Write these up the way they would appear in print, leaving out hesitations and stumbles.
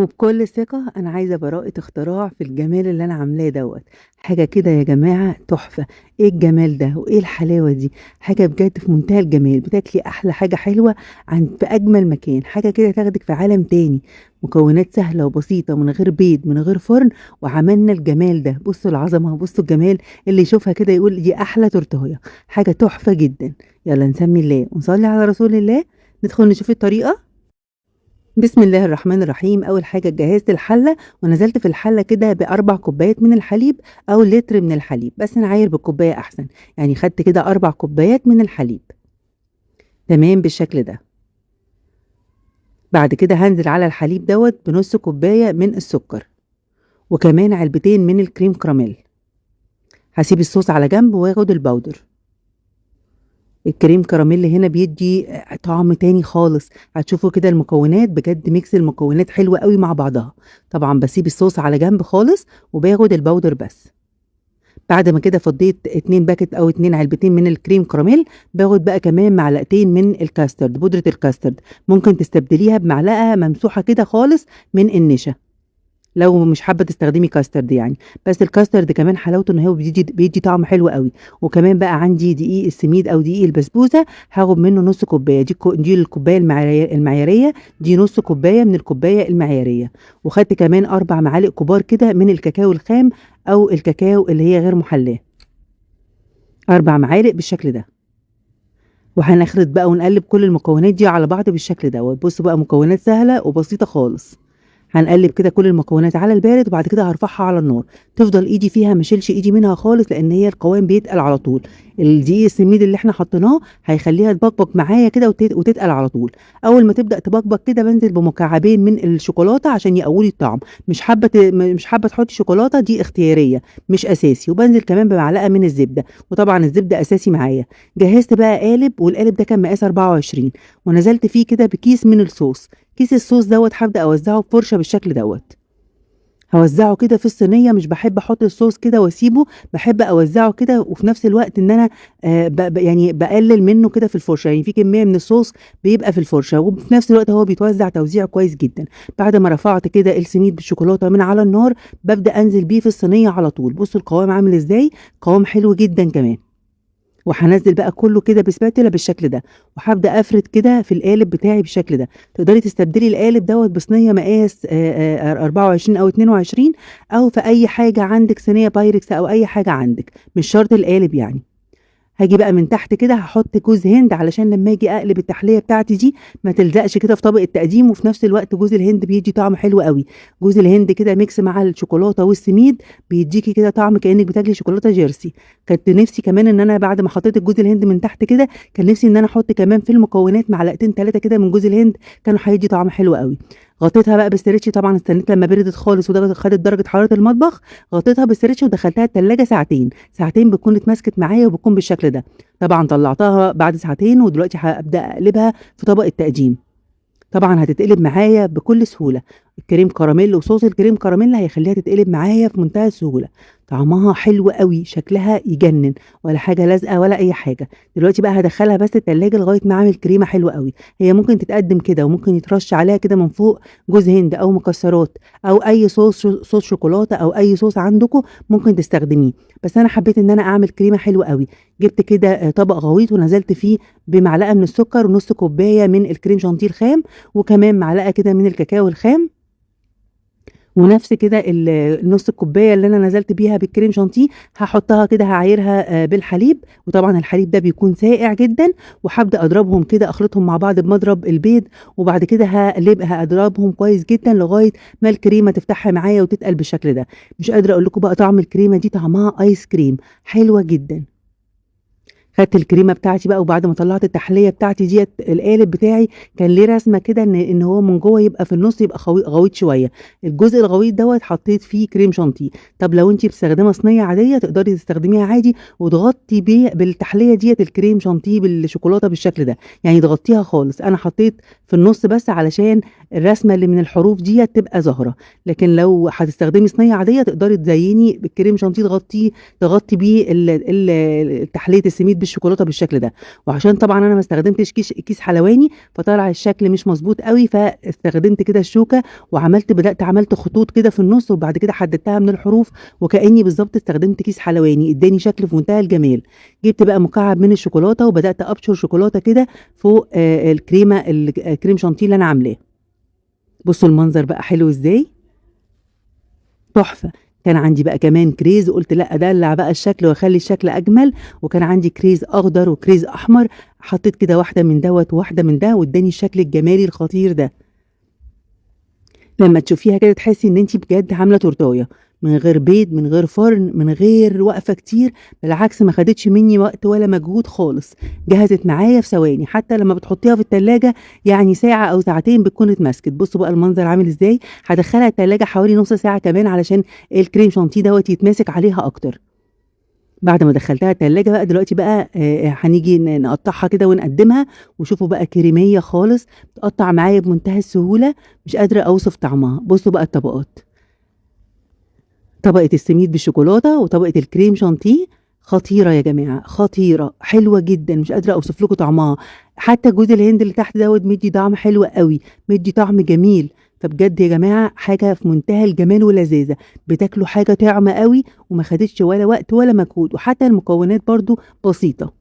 وبكل ثقة أنا عايزة براءة اختراع في الجمال اللي أنا عاملاه دوت. حاجة كده يا جماعة تحفة. إيه الجمال ده وإيه الحلاوة دي؟ حاجة بجد في منتهى الجمال. بتاكلي أحلى حاجة حلوة عند في أجمل مكان، حاجة كده تاخدك في عالم تاني. مكونات سهلة وبسيطة، من غير بيض، من غير فرن، وعملنا الجمال ده. بصوا العظمة، بصوا الجمال، اللي يشوفها كده يقول دي أحلى تورتاية. حاجة تحفة جدا. يلا نسمي الله ونصلي على رسول الله، ندخل نشوف الطريقة. بسم الله الرحمن الرحيم. أول حاجة جهزت الحلة ونزلت في الحلة كده ب4 كوبايات من الحليب أو لتر من الحليب، بس نعاير بالكوباية أحسن. يعني خدت كده 4 كوبايات من الحليب، تمام بالشكل ده. بعد كده هنزل على الحليب دوت بنص كوباية من السكر، وكمان علبتين من الكريم كراميل. هسيب الصوص على جنب واخد ال powder. الكريم كراميل هنا بيدي طعم تاني خالص. هتشوفوا كده المكونات بجد، mix المكونات حلوة قوي مع بعضها. طبعا بسيب الصوص على جنب خالص وباخد ال powder بس. بعد ما كده فضيت 2 packet او 2 علبتين من الكريم كراميل، باخد بقى كمان معلقتين من الكاسترد، بودرة الكاسترد. ممكن تستبدليها بمعلقة ممسوحة كده خالص من النشا لو مش حابة تستخدمي كاسترد يعني. بس الكاسترد كمان حلاوته ان هو بيدي طعم حلو قوي. وكمان بقى عندي دقيق السميد او دقيق البسبوسه، هاخد منه نص كوباية. دي الكوباية المعياريه، دي نص كوباية من الكوباية المعياريه. وخدت كمان 4 معالق كبار كده من الكاكاو الخام او الكاكاو اللي هي غير محلاه، 4 معالق بالشكل ده. وهنخلط بقى ونقلب كل المكونات دي على بعض بالشكل ده. بصوا بقى، مكونات سهلة وبسيطة خالص. هنقلب كده كل المكونات على البارد، وبعد كده هرفعها على النار. تفضل ايدي فيها، ما اشيلش ايدي منها خالص، لان هي القوام بيتقل على طول. الدقيق السميد اللي احنا حطيناه هيخليها تبقبق معايا كده وتتقل على طول. اول ما تبدا تبقبق كده بنزل بمكعبين من الشوكولاتة عشان يقوي الطعم. مش حابة تحطي شوكولاتة، دي اختيارية مش اساسي. وبنزل كمان بمعلقه من الزبدة، وطبعا الزبدة اساسي معايا. جهزت بقى قالب، والقالب ده كان مقاس 24، ونزلت فيه كده بكيس من الصوص. كيس الصوص دوت هبدأ أوزعه بفرشة بالشكل دوت. هوزعه كده في الصينية. مش بحب أحط الصوص كده وأسيبه، بحب أوزعه كده، وفي نفس الوقت إن أنا يعني بقلل منه كده في الفرشة. يعني في كمية من الصوص بيبقى في الفرشة، وفي نفس الوقت هو بيتوزع توزيع كويس جدا. بعد ما رفعت كده السميد بالشوكولاتة من على النار، ببدأ أنزل بيه في الصينية على طول. بصوا القوام عامل إزاي، قوام حلو جدا كمان. وهنزل بقى كله كده بسباتولا بالشكل ده، وهبدا افرد كده في القالب بتاعي بالشكل ده. تقدري تستبدلي القالب دوت بصينيه مقاس 24 او 22، او في اي حاجة عندك، صينية بايركس او اي حاجة عندك، مش شرط القالب يعني. هاجي بقى من تحت كده هحط جوز هند، علشان لما اجي اقلب التحلية بتاعتي دي ما تلزقش كده في طبق التقديم. وفي نفس الوقت جوز الهند بيدي طعم حلو قوي. جوز الهند كده mix مع الشوكولاتة والسميد بيديكي كده طعم كانك بتاكلي شوكولاتة جيرسي. كانت نفسي كمان ان انا بعد ما حطيت الجوز الهند من تحت كده، كان نفسي ان انا احط كمان في المكونات معلقتين 3 كده من جوز الهند، كانوا هيدي طعم حلو قوي. غطيتها بقى بال stretch، طبعا استنيت لما بردت خالص وخدت درجه حرارة المطبخ، غطيتها بال stretch ودخلتها التلاجة ساعتين. ساعتين بتكون اتمسكت معايا وبتكون بالشكل ده. طبعا طلعتها بعد ساعتين، ودلوقتي هبدا اقلبها في طبق التقديم. طبعا هتتقلب معايا بكل سهولة. الكريم كراميل وصوص الكريم كراميل هيخليها تتقلب معايا في منتهى السهولة. طعمها حلو قوي، شكلها يجنن، ولا حاجة لازقه ولا اي حاجة. دلوقتي بقى هدخلها بس التلاجة لغاية ما اعمل كريمة حلوة قوي. هي ممكن تتقدم كده، وممكن يترش عليها كده من فوق جوز هند او مكسرات او اي صوص شوكولاتة او اي صوص عندكم ممكن تستخدميه. بس انا حبيت ان انا اعمل كريمة حلوة قوي. جبت كده طبق غويط ونزلت فيه بمعلقه من السكر ونص كوباية من الكريم شانتيه الخام، وكمان معلقه كده من الكاكاو الخام، ونفس كده النص الكوباية اللي انا نزلت بيها بالكريم شانتيه هحطها كده، هعايرها بالحليب. وطبعا الحليب ده بيكون ساقع جدا. وهبدا اضربهم كده، اخلطهم مع بعض بمضرب البيض، وبعد كده هقلبها اضربهم كويس جدا لغاية ما الكريمة تفتحها معايا وتتقل بالشكل ده. مش قادرة اقول لكم بقى طعم الكريمة دي، طعمها ايس كريم، حلوة جدا. خدت الكريمة بتاعتي بقى، وبعد ما طلعت التحلية بتاعتي ديت، القالب بتاعي كان ليه رسمه كده ان هو من جوه يبقى في النص يبقى غويط شوية. الجزء الغويط دوت حطيت فيه كريم شانتيه. طب لو انت بتستخدمي صينية عادية تقدري تستخدميها عادي، وتغطي بيه بالتحليه ديت الكريم شانتيه بالشوكولاته بالشكل ده، يعني تغطيها خالص. انا حطيت في النص بس علشان الرسمة اللي من الحروف ديت تبقى ظاهره، لكن لو هتستخدمي صينية عادية تقدري تزيني بالكريم شانتيه، تغطي بيه تحلية السميد بالشوكولاته بالشوكولاته بالشكل ده. وعشان طبعا انا ما استخدمتش كيس حلواني فطلع الشكل مش مظبوط قوي، فاستخدمت كده الشوكة وعملت بدات عملت خطوط كده في النص، وبعد كده حددتها من الحروف وكاني بالظبط استخدمت كيس حلواني، اداني شكل في منتهى الجمال. جبت بقى مكعب من الشوكولاتة وبدات ابشر شوكولاتة كده فوق الكريمة الكريم شانتيه اللي انا عاملاه. بصوا المنظر بقى حلو ازاي، تحفة. كان عندي بقى كمان كريز، قلت لا ادلع بقى الشكل واخلي الشكل اجمل، وكان عندي كريز اخضر وكريز احمر، حطيت كده واحدة من دوت وواحدة من ده، واداني الشكل الجمالي الخطير ده. لما تشوفيها كده تحسي ان انتي بجد عامله تورتايه من غير بيض، من غير فرن، من غير وقفه كتير، بالعكس ما خدتش مني وقت ولا مجهود خالص، جهزت معايا في ثواني. حتى لما بتحطيها في التلاجة يعني ساعة او ساعتين بتكون اتمسكت. بصوا بقى المنظر عامل ازاي. هدخلها التلاجة حوالي نص ساعة كمان علشان الكريم شانتيه دوت يتماسك عليها اكتر. بعد ما دخلتها التلاجة بقى دلوقتي بقى هنيجي نقطعها كده ونقدمها. وشوفوا بقى كريمية خالص، بتقطع معايا بمنتهى السهولة، مش قادرة اوصف طعمها. بصوا بقى الطبقات، طبقة السميد بالشوكولاتة وطبقة الكريم شانتيه، خطيرة يا جماعة، خطيرة، حلوة جدا، مش قادرة اوصف لكم طعمها. حتى جوز الهند اللي تحت دوت مدي طعم حلو قوي، مدي طعم جميل. فبجد يا جماعة حاجة في منتهى الجمال واللذاذة، بتاكلوا حاجة طعمة قوي وما خدتش ولا وقت ولا مجهود، وحتى المكونات برضو بسيطة.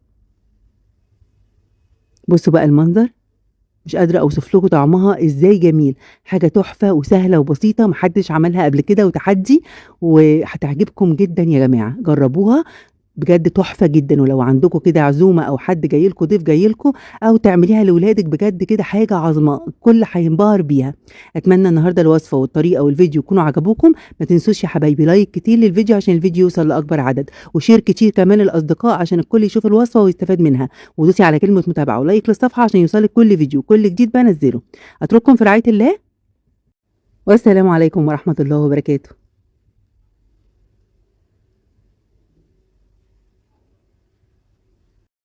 بصوا بقى المنظر، مش قادرة أوصف لكم طعمها إزاي جميل، حاجة تحفة وسهلة وبسيطة محدش عملها قبل كده، وتحدي، وهتعجبكم جدا يا جماعة، جربوها بجد تحفة جدا. ولو عندكم كده عزومة أو حد جايلكوا، ضيف جايلكوا، أو تعمليها لولادك، بجد كده حاجة عظمة، الكل هينبهر بيها. أتمنى النهاردة الوصفة والطريقة والفيديو يكونوا عجبوكم. ما تنسوش يا حبايبي like كتير للفيديو عشان الفيديو يوصل لأكبر عدد، و share كتير كمان للأصدقاء عشان الكل يشوف الوصفة ويستفاد منها، ودوسي على كلمة متابعة و like للصفحة عشان يوصلك كل فيديو كل جديد بنزله. أترككم في رعاية الله، والسلام عليكم ورحمة الله وبركاته.